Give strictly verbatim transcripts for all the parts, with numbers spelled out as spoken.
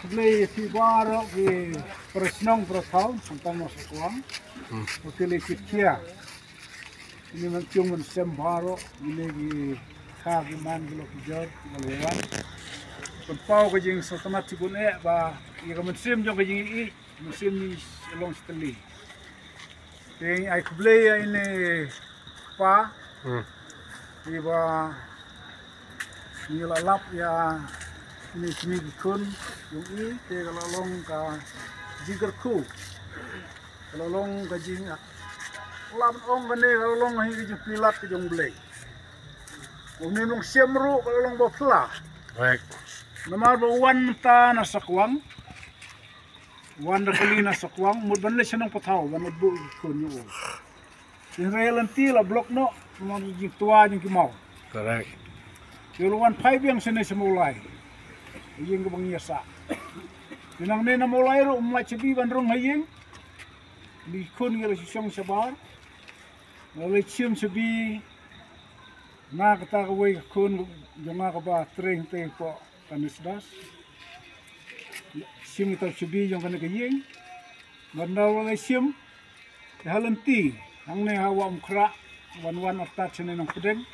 Khublei ïa phi baroh ki para shnong para thaw, khamtam na Sohkwang. Hmm. Ba ki la shim khia. Ine i mynsiem mynsiem baroh, ine ki kha ki man ki lok ki jor, ki la wan. Pynpaw ka jingsngewtynnat shibun eh ba ïa ka mynsiem jong ka jingïeit, mynsiem jong ngi long shi tylli. Te ai khublei ïa ine i kpa. Hmm. Iba ngi la lap ïa ine i kmie ki khun jong i, te ka la long ka jingkyrkhu. Ka la long ka jing, lap ong kane ka la long hi ka jingplie lad ka jong U Blei. Une u nongshem ruh ka la long ba pla. Right. Namar ba u wan mynta na Sohkwang. Wan da kali na Sohkwang, mut ban leit sha Nongpathaw, ban leit buh ïa ki khun ïa u. Te hynrei lynti la block noh, namar jingtwa jong ki maw. Correct. Te u la wan phai biang shane sha Mawlai. Ïing kaba ngi ïa sah. Te nangne na Mawlai ruh um lait shabi ban rung ha ïing. Ki khun ki la shu shong shabar. La leit shim shabi. Na kata kawei ka khun jong nga kaba trei hangtei hapoh Ka Nisdas. Shim ïa uta u shabi jong kane ka ïing. Bad ynda la leit shim, te ha lynti hangne ha Wah Umkhrah, wan wan artat shane Nongpdeng.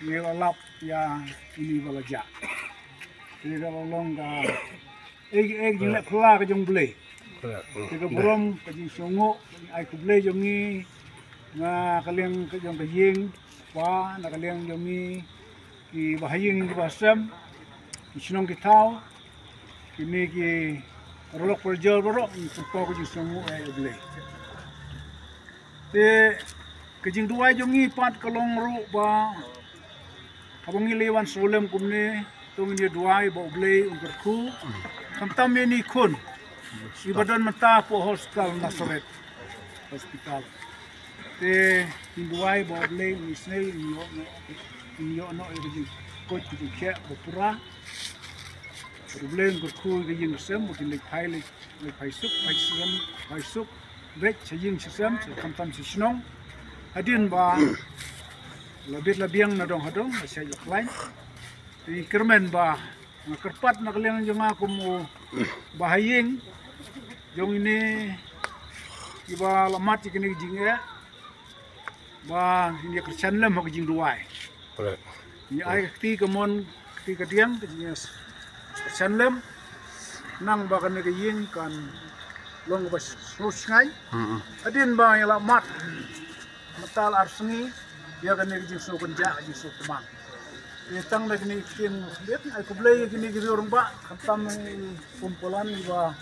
Ngi la lap ïa ine ba la jah. Te ka la long ka ei ei ka jingleh pla ka jong U Blei. Correct. Hmm. Te ka burom, ka jingsngewnguh, ai khublei jong ngi na ka liang ka jong ka ïing, ba na ka liang jong ngi, ki bahaïing ki bahasem, ki shnong ki thaw, kine ki paralok parajor baroh, ngi pynpaw ka jingsngewnguh ïa U Blei. Te ka jingduwai jong ngi pat ka long ruh ba haba ngi la wan sngewlem kumne, to ngin ïa duwai ba U Blei un kyrkhu. Khamtam ïa ine i khun iba don mynta hapoh hospital Nazareth Hospital. Te ngin duwai ba U Blei un isynei, un ïoh noh, un ïoh noh ïa ka jingkoit ka jingkhiah ba pura. Ba U Blei un kyrkhu ïa ka ïing ka sem, ba kin leit phai, leit, leit phai suk, phai suk, phai suk beit sha ïing sha sem, sha khamtam sha shnong. Hadien ba la bit la biang na dong ha dong, la shait la khlaiñ. Te ngi kyrmen ba nga kyrpad na ka liang jong nga kum u bahaïing jong ine iba la mad ïa kane ka jingeh, ba ngin ïa kyrshan lem ha ka jingduwai. Correct. Ngi ai ka kti kamon, kti kadiang, ka jingkyrshan lem. Nang ba kane ka ïing kan long kaba sngewsynei. Mm-mm. Hadien ba ngi la mad mynta la ar sngi ïa kane ka jingsngew kynjah, ka jingsngew tymmen. Te tang da kine ki ktien khyndiat, ai khublei ïa kine ki riew rangbah, khamtam i Pumpolan iba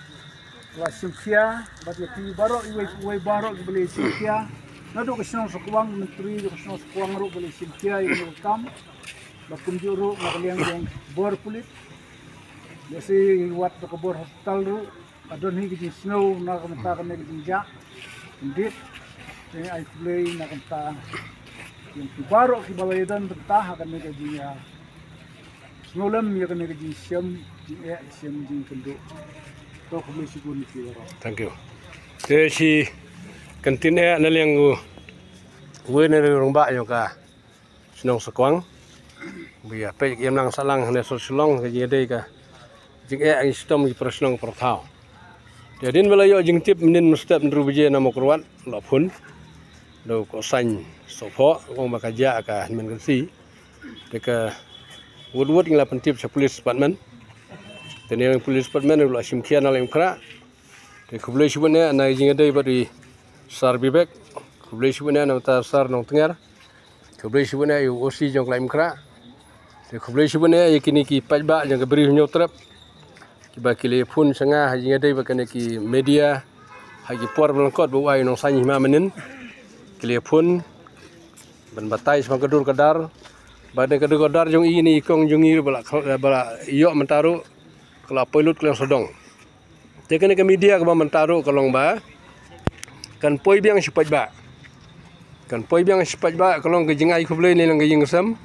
la shim khia, bad ïa phi baroh iwei pa iwei baroh kiba la shim khia. Naduh ka shnong Sohkwang, Myntri jong ka shnong Sohkwang ruh ba la shim khia ïa kane ka kam. Bad kumjuh ruh na ka liang jong bor pulit. Lehse wat da ka bor hospital ruh. Ka don hi ka jingsngew na ka bynta kane ka jingjah. Khyndiat. Te ai khublei na ka bynta ïa phi baroh kiba la ïadon bynta ha kane ka jing, ïa, sngewlem ïa kane ka jingshem jingeh, shem jingkynduh. To khublei shibun ïa phi baroh. Thank you. Te shi kyntien eh na liang u, uwei na u rangbah jong ka shnong Sohkwang. Ba ïa peit ïa nang sahlang hane sor Shillong ka jingïadei ka jingeh ngi shitom ki para shnong para thaw. Te hadien ba la ïoh jingtip mynnin mynstep hynriew baje na Mawkyrwat la phone da u Kosain Sohphoh, ong ba ka jah ka hynmen ka nsi. Te ka wut wut ngi la pyntip sha police department. Te ne police department u la shim khia na Laitumkhrah. Te khublei shibun eh na ka jingïadei bad i Sar Bibek. Khublei shibun eh na bynta Sar Nongtnger. Khublei shibun eh ïa u O C jong ka Laitumkhrah. Te khublei shibun eh ïa kine ki paidbah jong ka Bri Hynñiewtrep. Kiba ki la ïa phone sha nga ha jingïadei bad kane ki media. Ha ki por ba lyngkot ba u ai u nongsaiñ hima mynnin. Ki la ïa phone ban batai shaphang ka dur ka dar. Bad ne ka dur ka dar jong i ne i kong jong i ba la, ba la ïoh mynta ruh ka la poi lut ka liang sawdong. Te kane ka media kaba mynta ruh ka long ba kan poi biang shi paidbah. Kan poi biang shi paidbah ka long ka jingai khublei na liang ka ïing ka sem.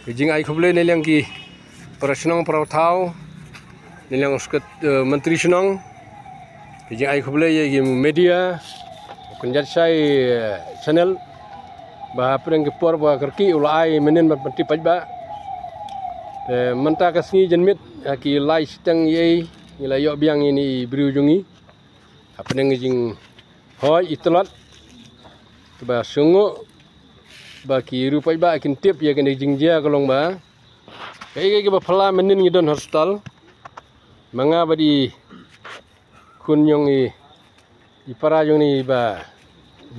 Ka jingai khublei na liang ki para shnong para thaw. Na liang u sket, eh, myntri shnong. Ka jingai khublei ïa ki media. Kynjat shai, eh, channel. Ba hapdeng ki por ba kyrkieh u la ai mynnin ban pyntip paidbah. Te mynta ka sngi janmiet Ha ki lai shiteng ïa i ngi la ïoh biang ïa i briew jong ngi hapdeng ka jinghoi i tlot, kaba sngew ba ki riew paidbah kin tip ïa kane ka jingjia ka long ba kaei kaei kaba phylla mynnin ngi don hospital. Ma nga bad i khun jong i, i para jong ngi ba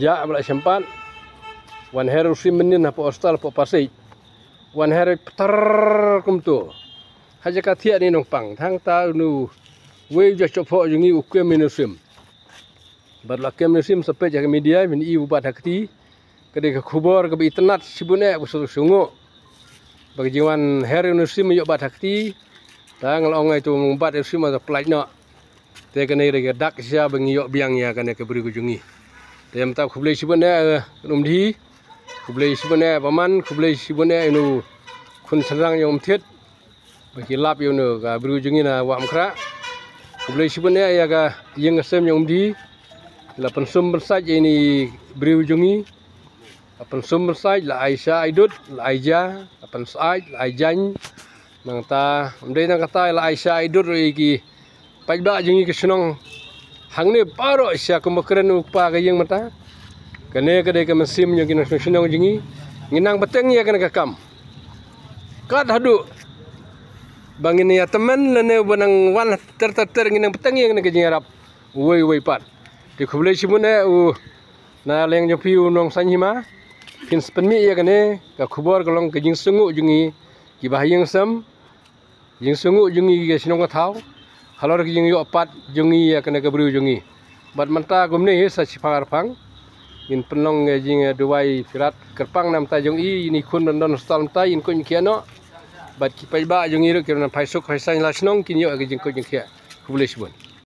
jah ba la shempat, wan her u sim mynnin hapoh hospital hapoh Pasig, wan her ptar kumto. Ha jaka thiah ni nongpang, tang ta u nu wei u jah chophoh jong ngi u kem ïa u sim. Bad la kem ïa u sim sa peit ha ka media, mynta i u bat ha kti. Ka dei ka khubor kaba itynnad shibun eh, ba shu sngew ba ka jingwan her ïa u sim ïoh bat ha kti. Ta nga la ong ai tu bat ïa u sim ma ta plait noh. Te kane ka dei ka dak shisha ba ngi ïoh biang ïa kane ka briew ka jong ngi. Te mynta khublei shibun eh, eh, Umdhi. Khublei shibun eh Paman, khublei shibun eh ïa u khun shynrang jong Umthied. Ba ki lap ïa une u ka briew jong ngi na Wah Mekhrah. Khublei shibun eh ïa ka ïing ka sem jong Umdhi. La pynsum pynsait ïa ine i briew jong ngi. La pynsum pynsait, la ai sha ai dud, la ai ja, la pynsait, la ai jaiñ. Nangta, ym dei nangta, la ai sha ai dud ruh ïa ki paidbah jong ngi ki shnong hangne baroh sha kumba kren u kpa ka ïing mynta. Kane ka dei ka mynsiem jong ki nongshong shnong jong ngi. Ngi nang bteng ïa kane ka kam. Kat haduh ba ngin ïa tymmen lane ba nang wan ter ter ter, ngi nang bteng ïa kane ka jingïarap uwei uwei pat. Te khublei shibun eh u na liang jong phi u nongsan hima. Phin sa pynmih ïa kane ka khubor ka long ka jingsngew jong ngi kiba ha ïing sem. Jingsngew jong ngi ki shnong ka thaw halor ki jingïoh pat jong ngi ïa kane ka briew jong ngi. Bad mynta kumne hi sa shiphang arphang ngin pynlong ïa jingduwai phirat kyrpang na bynta jong i, ine i khun ban don hospital mynta in koit in khiah noh. Bad ki paidbah jong ngi ruh ki ban phai suk phai saiñ la shnong kin ïoh ïa ki jingkoit jingkhiah. Khublei shibun.